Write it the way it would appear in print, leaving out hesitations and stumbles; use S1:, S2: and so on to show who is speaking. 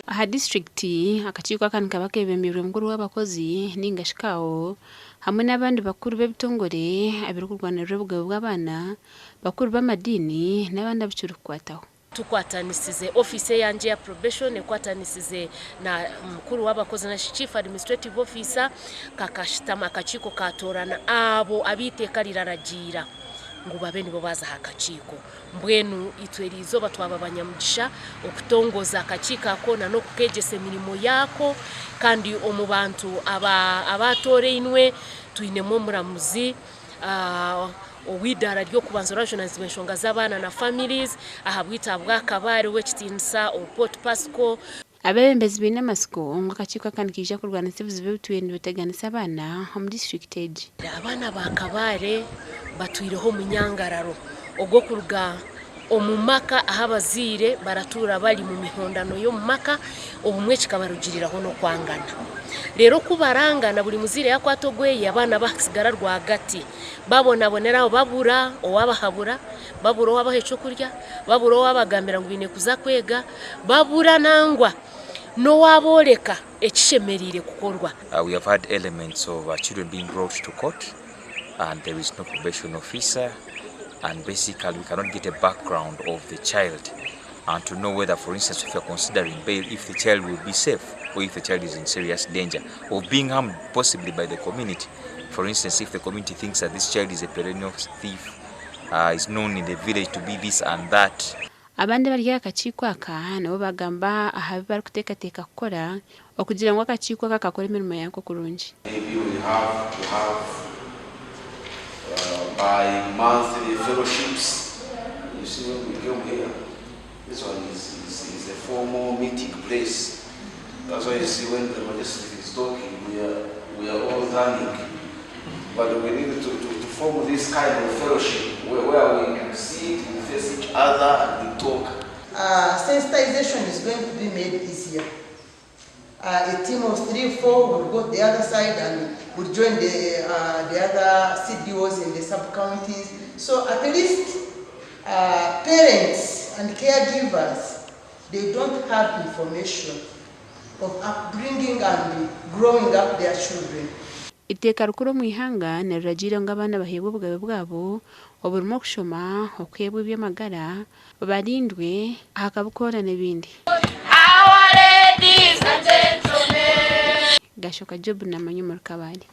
S1: Aha disiturikiti, akakiiko aka nikaba keebembeirwe mukuru w'abakozi ninga shi CAO hamwe n'abandi bakuru b'ebitongore ebirikurwanirira obugabe bw'abaana, bakuru b'amadiini n'abandi abu kirikukwataho.
S2: Tukwatanisize ofiisi eyangye eya probation ekwatanisize na mukuru w'abakozi nari chief administrative officer kakashutama akakiiko katoorana abo abu eiteeka riraragiira ngu babe nibo baaza aha kakiiko. Mbwenu itwe eriizooba twaba abanyamugisha okutongoza akakiiko ako na n'okukeegyesa emirimo yaako kandi omu bantu abaatoorainwe twinemu omuramuzi, Ow'idaara ry'okubanza orajunanizibwa enshonga z'abaana na families ahabw'eitaha bwa Kabale Ow'ekitiinisa Opot Pascal.
S1: Abeebembezi baine amatsiko ngu akakiiko aka nikaija kurwanisa ebizibu ebitwire nibiteganisa abaana omu disiturikiti egi.
S2: Abaana ba Kabale batwireho omunyangararo ogw'okuruga omu maka ahu abazaire baratuura bari mu mihondano y'omu maka, obumwe kikabarugiriraho n'okwangana. Reero ku barangana buri muzaire yaakwata ogweye abaana basigara rwagati, babonabonera aho babura owaabahabura, babura owaabaha eky'okurya, babura owaabagambira ngu baine kuza kwega, babura nangwa n'owaabooreka ekishemereire kukorwa.
S3: We have had elements of children being brought to court and there is no probation officer and basically we cannot get a background of the child and to know whether for instance if you're considering bail if the child will be safe or if the child is in serious danger of being harmed possibly by the community for instance if the community thinks that this child is a perennial thief uh, is known in the village to be this and that
S1: Abandi abari aha kakiiko aka nabo bagamba aha bi barikuteekateeka kukora okugira ngu akakiiko aka kakore emirimo yaako kurungi.
S4: Maybe we have to have bi-monthly fellowships. You see when we came here, this one is, is, is a formal meeting place. That's why you see when the magistrate is talking, we are, we are all turning. But we need to, to, to form this kind of fellowship where, where we sit, we face each other, and we talk.
S5: Sensitization is going to be made easier. A team of 3, 4 will go to the other side and will join the other CDOs in the sub-counties. So at least parents and caregivers, they don't have information of upbringing and growing up their children.
S1: Eiteeka rikuru omu ihanga niriragiira ngu abaana baheebwe obugabe bwabo oburimu okushoma, okuheebwa eby'amagara, barindwe aha kabi koona n'ebindi. Gashoka Job namanya omuri Kabale.